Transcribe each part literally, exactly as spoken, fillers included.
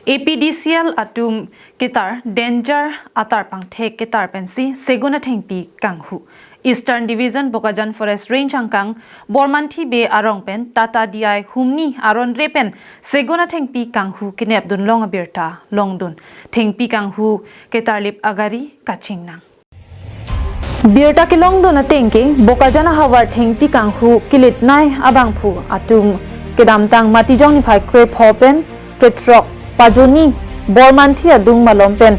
A P D C L atum ketar danger atar pangthek ketar pensi segun athengpi kanghu. Eastern Division Bokajan Forest Range angkang Bormanthi Bey arong pen Tata D I humni aron re pen segun athengpi kanghu kenep dunlong abirta longdun. Thengpi kanghu ketarlip agari kachingnang. Birta kelongdun ateng ke Bokajan ahavar thengpi kanghu kelitnei abangphu atum kedamtang Matijong niphai krepho pen krethrok pajoni Bormanthi adung malom pen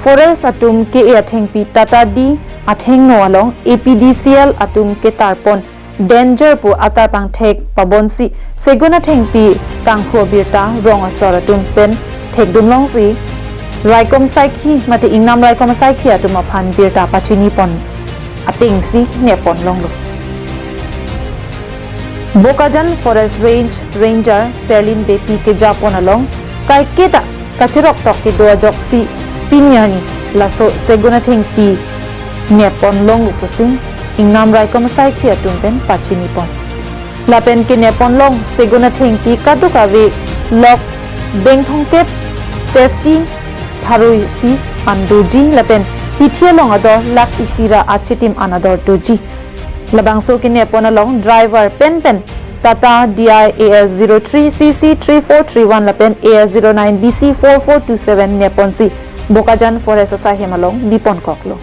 forest atum ke-e athengpi Tata D athengno along A P D C L atum ketarpon danger pu atar pangthek pabonsi segun athengpi kanghu abirta rong asor atum pen thekdunlongsi raikom saikhi mate ingnam raikom saikhi atum aphan birta pachinipon atengsi nepon longlo. Bokajan Forest Range Ranger Serlin Beypi kejapon along kaiketa kachirok tok kedo ajoksi pini arni laso segun athengpi nepon longlo pusi ingnam raikom saikhi atum pen pachinipon. Lapen kenepon long segun athengpi kadokave lok beng thomkep safety pharo isi an doji lapen hithi along ador lakh isi ra achitim an ador doji. Labangso kenepon along driver pen pen Tata D I A S zero three C C three four three one lapen A S zero nine B C four four two seven neponsi Bokajan Forest asaihem along bipon koklo.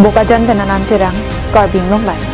Bokajan pen Anand Terang, Karbi Anglong Live.